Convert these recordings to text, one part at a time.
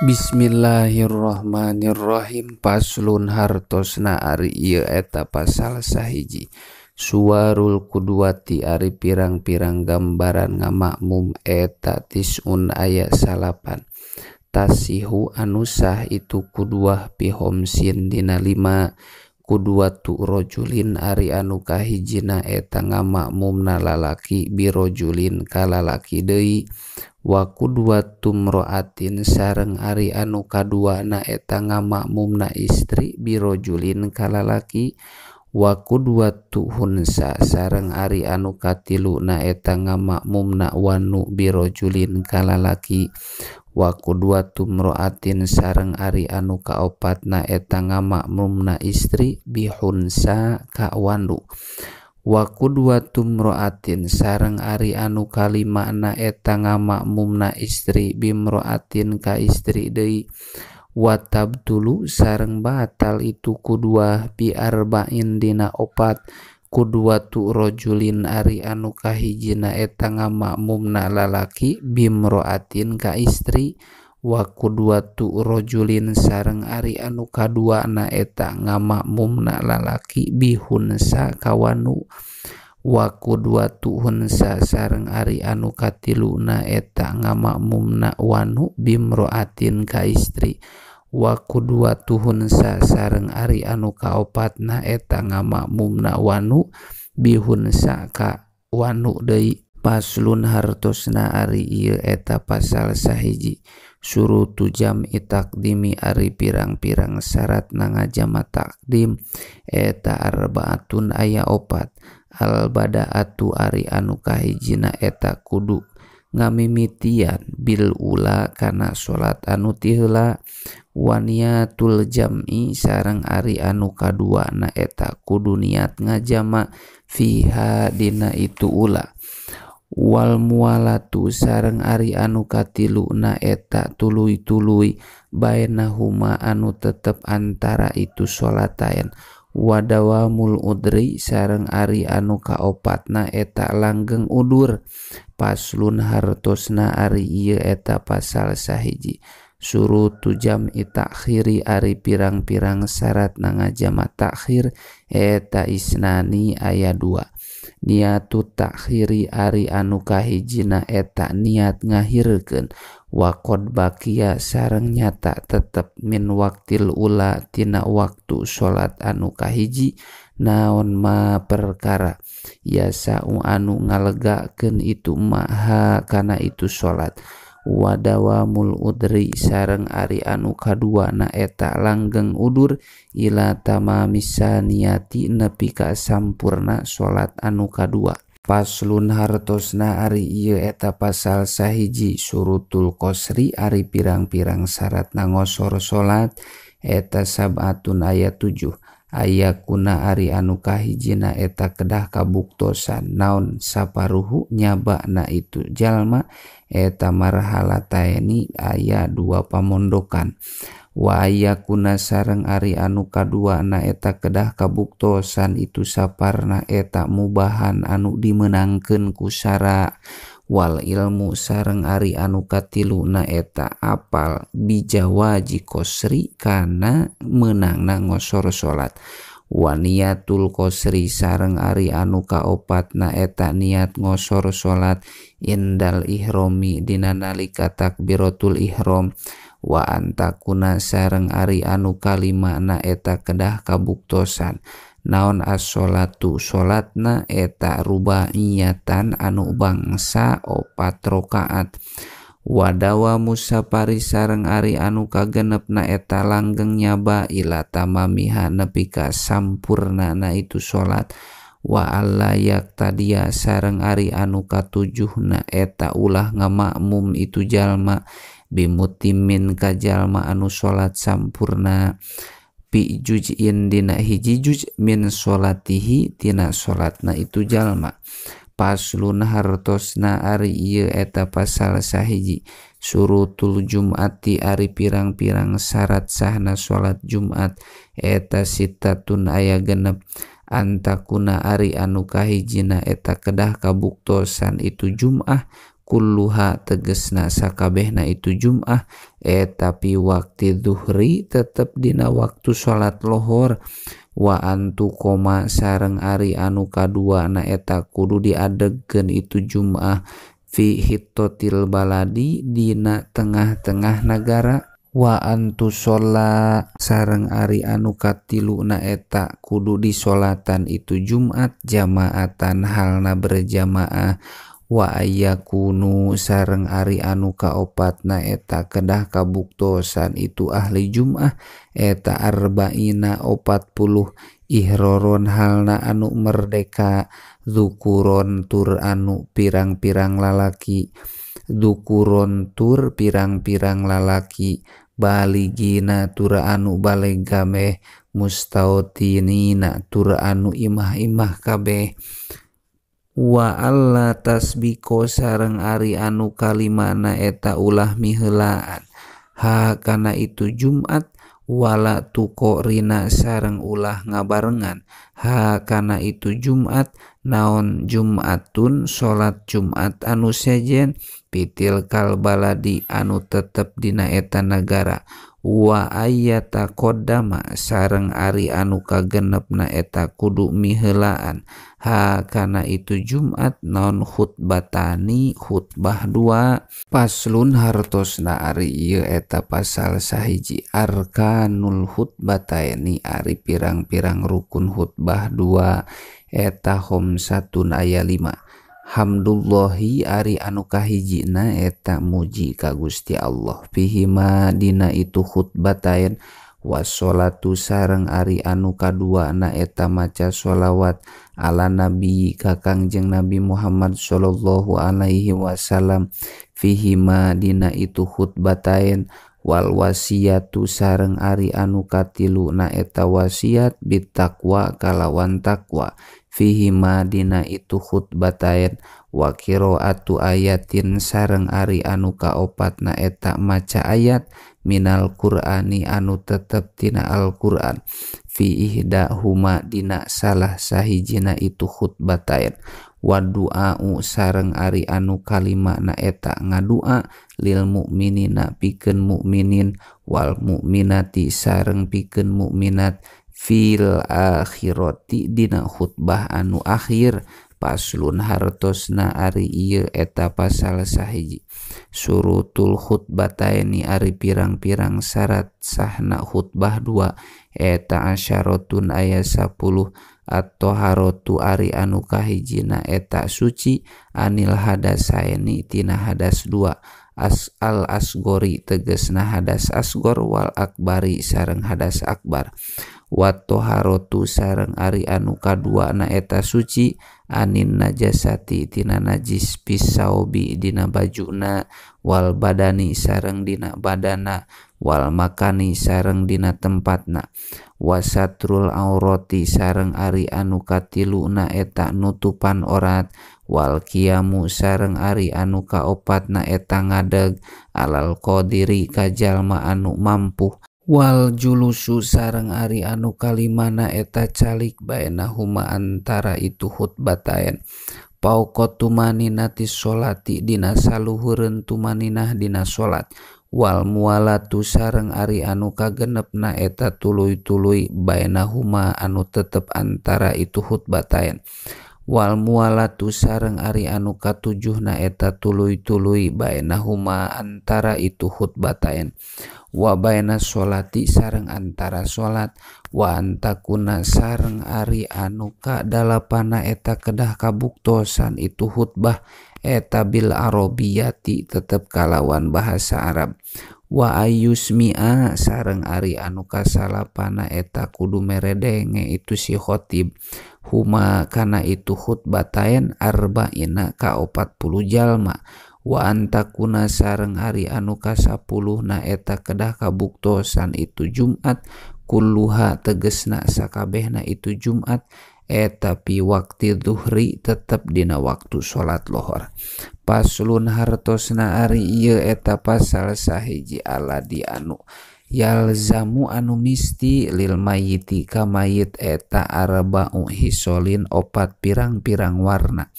Bismillahirrahmanirrahim. Paslon hartosna ari ieu eta pasal sahiji. Suwarul kudwati ari pirang-pirang gambaran ngamakmum eta tisun aya salapan. Tasihu anu sah itu kuduah pihomsin dina lima. Kudwatu rojulin ari anu kahijina eta ngamakmumna lalaki birojulin ka lalaki deui. Wa kudwatu mroatin sareng ari anu kaduana eta ngamakmumna istri birojulin ka lalaki. Wa kudwatu hunsa sareng ari anu katiluna eta ngamakmumna wanu birojulin ka lalaki. Wa kudwatu mroatin sareng ari anu kaopatna eta ngamakmumna istri bihunsa ka wanu. Wa kudwatu mroatin sareng ari anu kalimana eta ngamakmumna istri bimroatin ka istri deui. Wa tabtulu sareng batal itu kudwah bi arba'in dina opat. Kudwatu rojulin ari anu kahijina eta ngamakmumna lalaki bimroatin ka istri. Wa kudwatu rojulin sareng ari anu kaduana eta ngamakmumna lalaki bihunsa ka wanu. Wa kudwatu hunsa sareng ari anu katiluna eta ngamakmumna wanu bimroatin ka istri. Wa kudwatu hunsa sareng ari anu kaopatna eta ngamakmumna wanu bihunsa ka wanu deui. Paslon hartosna ari ieu eta pasal sahiji. Surutu jam'i takdimi ari pirang-pirang syarat na ngajama takdim eta arbaatun aya opat. Al badaatu ari anu kahijina eta kudu ngamimitian bil ula kana salat anu ti heula. Wa niatul jam'i sareng ari anu kaduana eta kudu niat ngajama fiha dina itu ula. Wal mualatu sareng ari anu katiluna eta tuluy-tuluy bainahuma anu tetep antara itu salataen. Wadawamul udri sareng ari anu kaopatna eta langgeng udur. Paslon hartosna ari ieu eta pasal sahiji. Surutu jam'i takhiri ari pirang-pirang syarat na ngajama takhir eta isnani aya dua. Niatu takhiri ari anu kahijina eta niat ngahirkeun. Wa qad baqiya sareng nyata tetep min waktil ula tina waktu salat anu kahiji naon ma perkara yasau anu ngalegakeun itu maha kana itu salat. Wa dawamul udri sareng ari anu kaduana eta langgeng udur ila tamamisaniati nepi ka sampurna salat anu kadua. Paslon hartosna ari ieu eta pasal sahiji. Surutul qosri ari pirang-pirang syarat na ngosor salat eta sab'atun aya 7. Aya kuna ari anu kahijina eta kedah kabuktosan naon saparuhu nyabana itu jalma eta marhalataeni aya 2 pamondokan. Wa aya kuna sareng ari anu kaduana eta kedah kabuktosan itu saparna eta mubahan anu dimenangkeun ku syara. Wal ilmu sareng ari anu katiluna eta apal bijawaji qosri kana meunangna ngosor salat. Wa niatul qosri sareng ari anu kaopatna eta niat ngosor salat indal ihromi dina nalika takbiratul ihram. Wa antakuna sareng ari anu kalimana eta kedah kabuktosan naon as-sholatu salatna eta rubaiyatan anu bangsa opat rakaat. Wadawa musafari sareng ari anu kagenepna eta langgeng nyaba ila tamamiha nepi ka sampurnana itu salat. Wa alla yaktadia sareng ari anu katujuhna eta ulah ngamakmum itu jalma bimutimin ka jalma anu salat sampurna bi juz'in dina hiji juz min sholatihi tina salatna itu jalma. Paslon hartosna ari ieu eta pasal sahiji. Surutul jum'ati ari pirang-pirang syarat sahna salat Jumat eta sitatun aya genep. Antakuna ari anu kahijina eta kedah kabuktosan itu Jum'ah Kulluha tegesna sakabehna itu Jum'ah eta pi waktu zuhri tetep dina waktu salat lohor. Wa antu koma sareng ari anu kadua na eta kudu diadegkeun itu Jum'ah fi hittotil baladi dina tengah-tengah nagara. Wa antu shola sareng ari anu katilu na eta kudu disolatan itu Jumat jamaatan halna berjamaah. Wa ayyakunu sareng ari anu kaopat na eta kedah kabuktosan itu ahli Jum'ah eta arba'ina 40 ihroron halna anu merdeka zukuron tur anu pirang-pirang lalaki dukuron tur pirang-pirang lalaki baligina tur anu baleg kabeh mustautinina tur anu imah-imah kabeh. Wa alla tasbiko sareng ari anu kalimana eta ulah miheulaan ha kana itu Jumat wala tuko rina sareng ulah ngabarengan ha kana itu Jumat naon Jumatun salat Jumat anu sejen pitil kal baladi anu tetep dina eta nagara. Wa ayyata qaddama sareng ari anu kagenepna eta kudu miheulaan ha kana itu Jumat naon khutbatani khutbah dua. Paslun hartosna ari ieu eta pasal 1 arkanul khutbataini ari pirang-pirang rukun khutbah dua eta khamsatun aya 5. Hamdullahi ari anu kahijina eta muji ka Gusti Allah fihima dina itu khutbatain wassolatu sareng ari anu kaduana eta maca sholawat ala nabi ka Kangjeng Nabi Muhammad sallallahu alaihi wasallam fihima dina itu khutbatain wal wasiyatu sareng ari anu katiluna eta wasiat bittaqwa kalawan takwa fihima dina itu khutbatain wa qiraatu ayatin sareng ari anu kaopatna eta maca ayat minal Qur'ani anu tetep tina Al-Qur'an fi ihdahuma dina salah sahijina itu khutbatain wa du'a'u sareng ari anu kalimana eta ngadua lil mukminina pikeun mukminin wal mukminati sareng pikeun mukminat fil akhirati dina khutbah anu akhir. Paslun hartosna ari ieu eta pasal 1 surutul khutbataini ari pirang-pirang syarat sahna khutbah dua eta asyaratun aya 10 at-taharatu ari anu kahijina eta suci anil hadasaini tina hadas dua asal asgori tegesna hadas asgor wal akbari sareng hadas akbar. Wa taharatu sareng ari anu kaduana eta suci anin najasati tina najis pisaobi dina bajuna wal badani sareng dina badana wal makani sareng dina tempatna wasatrul aurati sareng ari anu katiluna eta nutupan orat wal kiamu sareng ari anu kaopatna eta ngadeg alal qadiri ka jalma anu mampu wal julusu sareng ari anu kalimana eta calik baenahuma antara itu khutbatain pauqat tumaninati sholati dina saluhureun tumaninah dina salat wal mualatu sareng ari anu kagenepna eta tuluy-tuluy baenahuma anu tetep antara itu khutbatain wal mualatu sareng ari anu katujuhna eta tuluy-tuluy baenahuma antara itu khutbatain wa baena sholati sareng antara salat wa antakuna sareng ari anu kadalapana eta kedah kabuktosan itu khutbah eta bil arabiyati tetep kalawan bahasa Arab wa ayyusmi'a sareng ari anu kasalapana eta kudu meredenge itu si khotib huma kana itu khutbatain arba'ina ka 40 jalma wa antakuna sareng ari anu ka-10 na eta kedah kabuktosan itu Jumat kulluha tegesna sakabehna itu Jumat eta pi waktu zuhri tetep dina waktu salat lohor. Paslun hartosna ari ieu eta pasal 1 aladi anu yalzamu anu misti lil mayiti ka mayit eta arba'u hisolin opat pirang-pirang warna.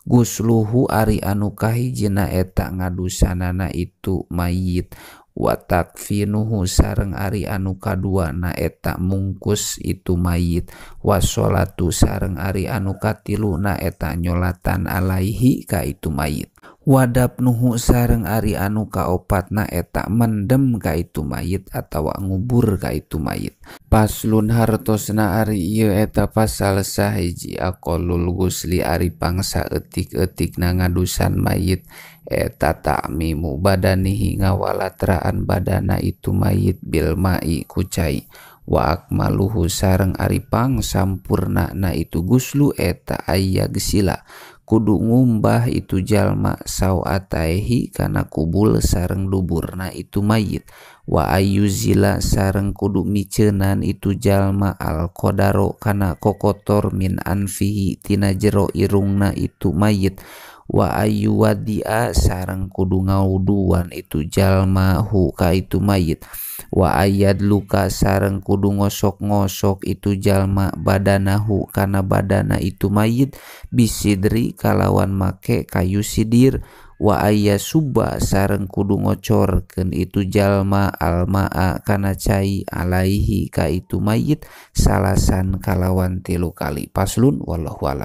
Gusluhu ari anu kahijina eta ngadusanana itu mayit wa takfinuhu sareng ari anu kadua na eta mungkus itu mayit wa sholatu sareng ari anu katilu na eta nyolatan alaihi ka itu mayit wadapnuhu sareng ari anu kaopatna eta mendem ka itu mayit atawa ngubur ka itu mayit. Paslun hartosna ari ieu eta pasal sahiji aqallul gusli ari pangsa eutik-eutikna ngadusan mayit eta ta'mimu badanihi ngawalatraan badana itu mayit bil ma'i ku cai wa akmaluhu sareng ari pangsampurna na itu guslu eta ayyagsila kudu ngumbah itu jalma sawataihi kana kubul sareng duburna itu mayit wa ayyuzila sareng kudu miceunan itu jalma al qadaro kana kokotor min anfihi tina jero irungna itu mayit wa ayyuwadia sareng kudu ngawuduan itu jalma hu ka itu mayit wa ayyad luka sareng kudu ngosok-ngosok itu jalma badanahu kana badana itu mayit bisidri kalawan make kayu sidir wa ayyasuba sareng kudu ngocorkeun itu jalma almaa kana cai alaihi ka itu mayit salasan kalawan 3 kali. Paslun wallahu alam.